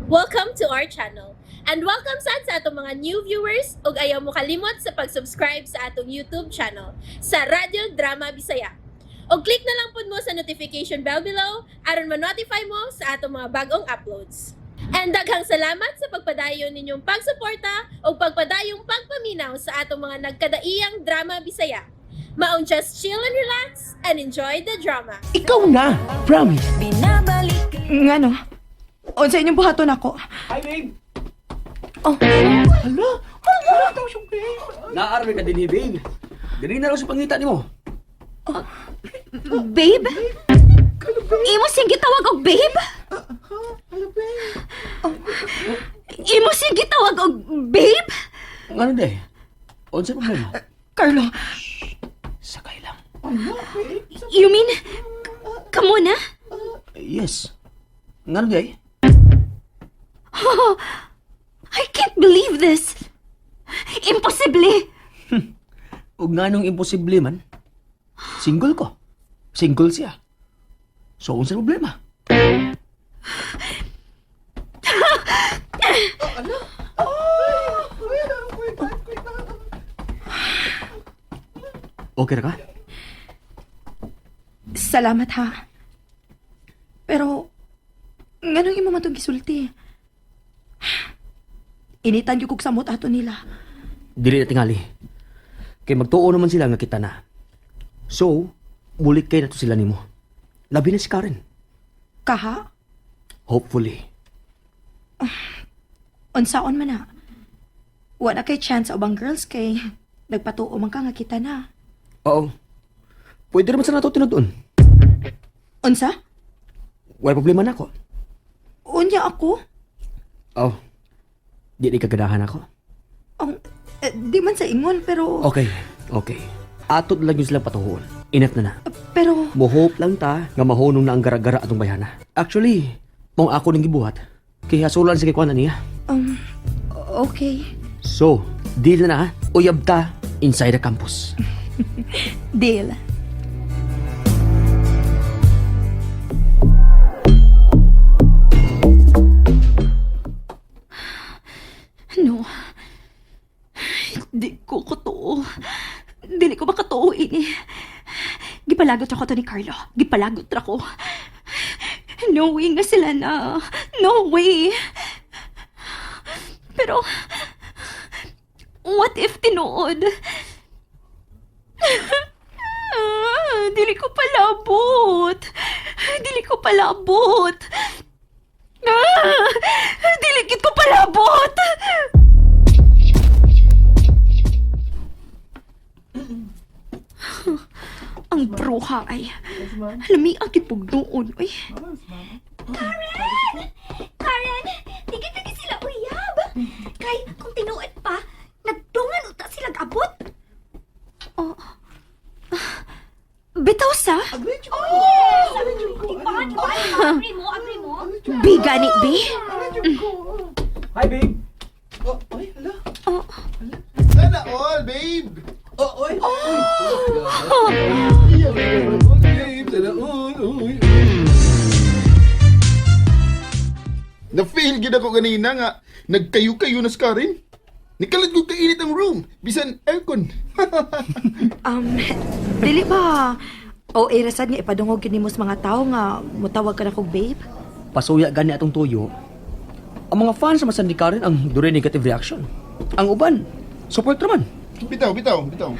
Welcome to our channel. And welcome sad sa atong mga new viewers ug ayaw mo kalimot sa pag-subscribe sa atong YouTube channel sa Radyo Drama Bisaya. Og click na lang pud mo sa notification bell below aron ma-notify mo sa atong mga bagong uploads. And daghang salamat sa pagpadayon ninyong pagsuporta ug pagpadayong pagpaminaw sa atong mga nagkadaiyang drama Bisaya. Maong just chill and relax and enjoy the drama. Ikaw na! Promise! Ngano? Unsa inyong buhaton ako? Hi, babe! Oh, Hala! Hala! Tawag siyang babe! Naarmi ka din, babe. Dili na lang sa pangita nimo. Babe? Imo siyang gitawag og babe? Imo siyang gitawag og babe? Ngano de? Unsa problema? Carlo, Sakay lang. You mean, kamo na? Yes. Ngano de? Oh, I can't believe this. Imposible. Ug nganong imposible man? Single ko. Single siya. So, unsa problema? Okay ra ka? Salamat ha. Pero, nganong imo man tong gisulti? Initan gyud kog samot ato nila. Dili na tingali. Kay magtuo naman sila nga kita na. So, bulik kay nato sila nimo. Labi na si Karen. Kaha? Hopefully. Unsaon man na. Wala kay chance sa ubang girls kay nagpatuo man ka nga kita na. Oo. Pwede naman sa nato tinutuon. Unsa? Wala problema na ako. Unya ako? Oh. Di di kaganahan ako. Ang eh, di man sa ingon pero Okay. Okay. Atot lang yun silang patuhuon. Enough na na. Pero Mohope lang ta nga mahunong na ang gara-gara atong bayhana. Actually, mong ako ning gibuhat. Kay hasulan sa kikuan na niya. Okay. So, deal na na ha. Uyab ta inside the campus. Deal. No. Di ko katuo. Dili ko makatuo ini. Gipalagot ako to ni Carlo. Gipalagot ra ko. No way nga sila na. No way. Pero, what if tinuod? Ah, dili ko palabot. Dili ko palabot. Ah, dili gid ko palabot. Ang bruha ay. Lami ang kipugdoon, oy. Karen! Karen! Di kita sila uyab! Kay, kung tinuod pa, nagdungan uta sila abot. Oh. Bitaw sa? Oh, yes! Di ba? Di ba? Agree mo? Agree mo? Bi gani, bi? Hi, babe! Oh. Sana all, babe! Oh, oy! Babe, sana all, oy. Na-fail gid ako ganina nga nagkayo-kayo na sa Karen. Nikalat ko kainit ang room, bisan aircon. Dili ba? O rasad nga ipadungog gyud nimo sa mga tao nga mutawag ka na kog babe? Pasuya gani atong tuyo. Ang mga fans sa ni Karen ang dure negative reaction. Ang uban, support raman. Bitaw, bitaw, bitaw.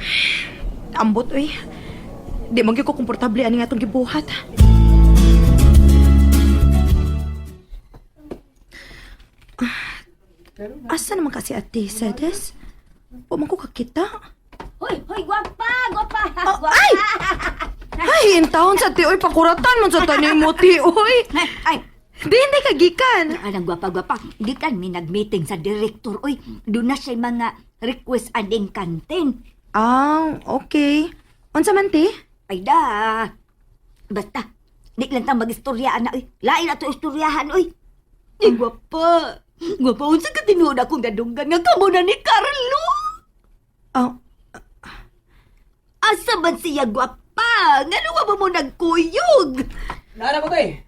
Ambot oy. Di man gyud ko komportable ani nga atong gibuhat. Ah, asa naman kasi ate Sedes? Wa man ko kakita. Hoy, hoy, gwapa! Gwapa! Oh, Gwapa! ay! Ay, intawon sa ti oy pakuratan man sa taning mo ti oy. Ay, ay! Di hindi ka gikan. Anang gwapa, gwapa. Di kan mi nag-meeting sa direktor. Uy, doon na siya mga request aning kantin. Ah, okay. Unsa man ti? Ay da. Basta, di lang tang mag-istorya na, uy. Lain na to istoryahan, uy. Ay, gwapa. Gwapa, unsa ka tinuod akong nadunggan nga kamo na ni Carlo. Ah, Asa man siya gwapa? Ngano wa ba mo nagkuyog? Naara ko kay.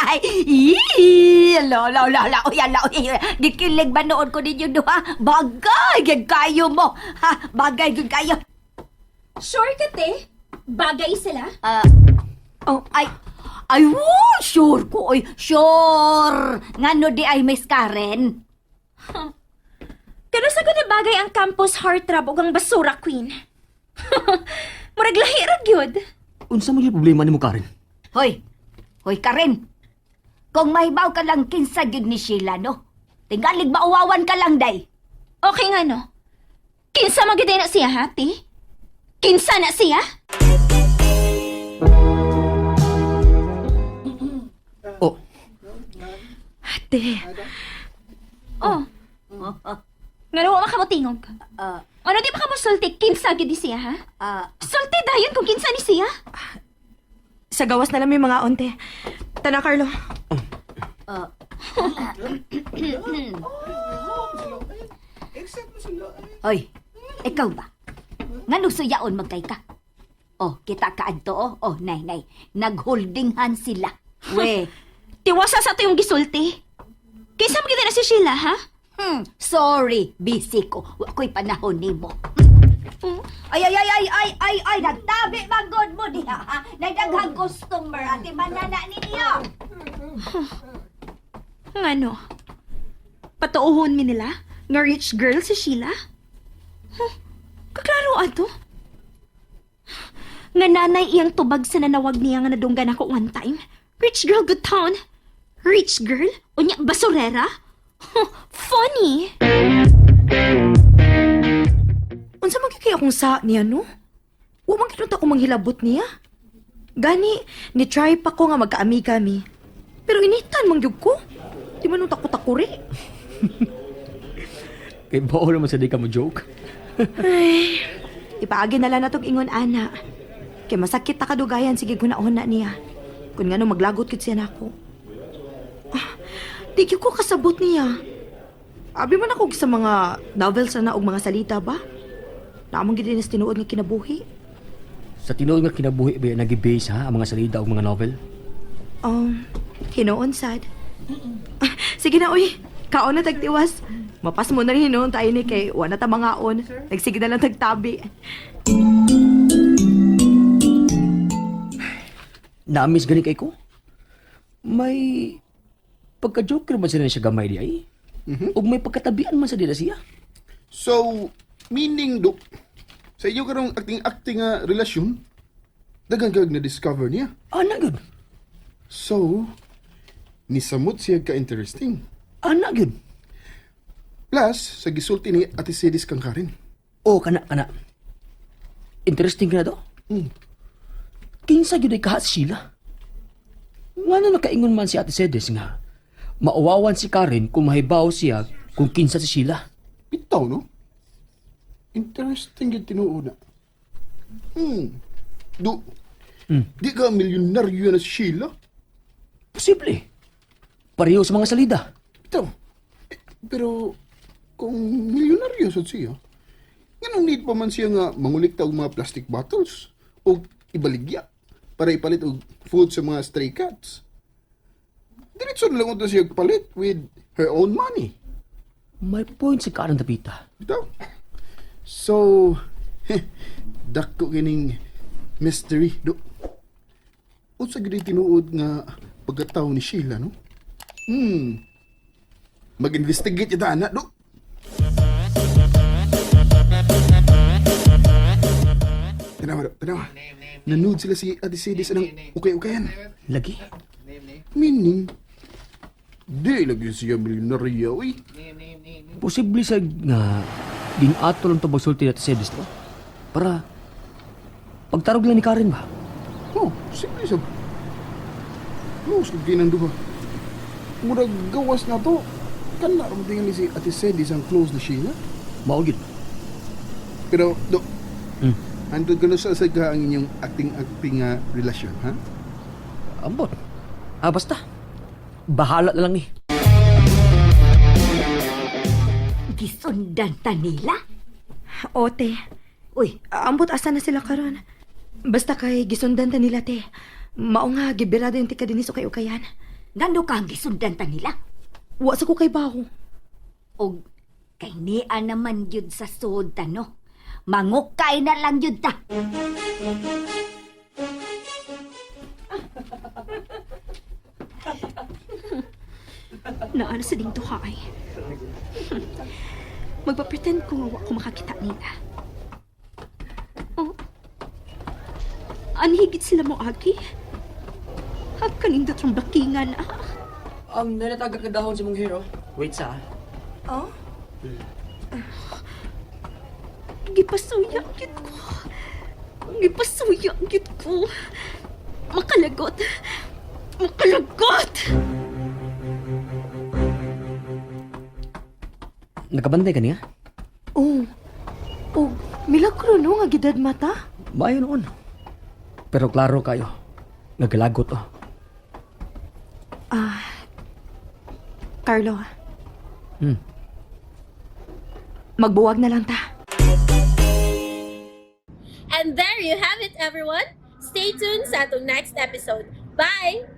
Ay, ii, ala, ala, ala, ala, uy, ala, uy, gikilig ba noon ko ninyo duha? Bagay, gyud kayo mo. Ha, bagay gyud kayo. Sure ka, te? Bagay sila? Ah, oh, ay, ay, woo, sure ko, oy, sure. Ngano di ay Miss Karen? Pero sa na bagay ang campus heartthrob ug ang basura queen. Murag lahi ra gyud. Unsa man yung problema nimo, Karen? Hoy, hoy Karen. Kung mahibaw ka lang kinsa gyud ni Sheila, no? Tingalig mauwawan ka lang, day. Okay nga no. Kinsa man gyud na siya ha, te? Kinsa na siya? Oh, Ate, Oh. Ngano wa man ka motingog? Ah, Ano di ba ka mosulti kinsa gyud ni siya ha? ah, Sulti dayon kung kinsa ni siya. sa gawas na lang may mga onte. Tana, Carlo. ah. Hoy, ikaw ba? Ngano suyaon magkay ka? Oh, kita ka adto oh. Oh, nay nay. Nagholding hand sila. We. Tiwasa sa to yung gisulti. Kinsa man gyud na si Sheila ha? Sorry, busy ko. Wa ko'y panahon nimo. Ay ay ay ay ay ay ay nagtabi man gud mo diha ha. Nagdaghang customer ati manana ninyo. Ngano? Patuohon mi nila nga rich girl si Sheila? Huh, kaklaro ato. Nga nanay iyang tubag sa nanawag niya nga nadunggan ako one time. Rich girl good town. Rich girl? Unya basurera? Huh, funny. Unsa man gyud kay akong sa niya, no? Wa man gyud ako manghilabot niya. Gani, ni try pa ko nga magkaamiga mi. Pero initan man gyud ko. Di man nung takot-takuri. Kay bao naman sa di ka mo joke. Ay, ipaagi na lang natog ingon ana. Kay masakit ta kadugayan sige gunahon na niya. Kun ngano maglagot gid siya nako. Ah, di gyud ko kasabot niya. Abi man ako sa mga novels na og mga salita ba? Naamong gid dinis tinuod nga kinabuhi. Sa tinuod nga kinabuhi ba nagi-base ha ang mga salida ug mga novel? Hinuon sad. Ah, sige na uy, kaon na tagtiwas. Mapas mo na rin hinuon tayo ni kay wa na ta mangaon. Nagsige na lang tagtabi. Namiss gani kay ko. May pagka-joker man sila siya gamay di ay. Ug may pagkatabian man sa dila siya. So, meaning do, sa iyo karong acting-acting nga relasyon, daghang kag na-discover niya. Ana gyud. So, nisamot siya ka-interesting. Ana gyud. Plus, sa gisulti ni Ate Sedis kang Karen. Oh, kana kana. Interesting ka na do. Kinsa gyud ay kaha si Sheila? Ngano nakaingon man si Ate Sedes nga mauwawan si Karen kung mahibaw siya kung kinsa si Sheila. Bitaw, no? Interesting yung tinuod na. Do, di ka milyonaryo na si Sheila? Posible. Pareho sa mga salida. Bitaw. Eh, pero, kung milyonaryo sad siya, nganong need pa man siya nga mangulikta og mga plastic bottles o ibaligya para ipalit og food sa mga stray cats. Diretso na lang unta siya palit with her own money. May point si Karen Tapita. Bitaw. So, dako kining mystery do. Unsa gid tinuod nga pagkatawo ni Sheila, no? Mag-investigate ita ana do. Tanawa, do, tanawa. Nanood sila si Ate Sadie sa nang ukay-ukayan. Lagi. Meaning, di lagi siya milyonarya, uy. Posible sa nga ginato lang to magsulti na Sedes to. Para pagtarog lang ni Karen ba? Oh, sige sab. Close kog kinang duha. Murag gawas na to. Kana ra mo tingali si Ate Sadie sang close na Sheila. Mao gyud. Pero do. Antod ko na sa sa ang inyong acting-acting nga relasyon, ha? Ambot. Ah, basta. Bahala na lang ni. Gisundan ta nila. Ote, Uy, ambot asa na sila karon. Basta kay gisundan ta nila te. Mao nga gibirado yung tika dinhi sa ukay-ukayan. Ngano ka ang gisundan ta nila? Wa sa ko kay baho. Og kay nia naman gyud sa suod ta no. Mangukay na lang gyud ta. Naano sa ding duha ay. Magpa-pretend ko nga wa ko makakita nila. Oh. Anhigit sila mo, Agi? Hagkanindot rong bakingan, ah. Nanataga ka dahon sa mong hero. Wait sa. Oh? Gipasuya gyud ko. Gipasuya gyud ko. Makalagot. Makalagot! Nakabantay ka niya? Oh. Og milagro no nga gidad mata. Maayo noon. Pero klaro kayo. Naglagot oh. Carlo. Magbuwag na lang ta. And there you have it, everyone. Stay tuned sa atong next episode. Bye!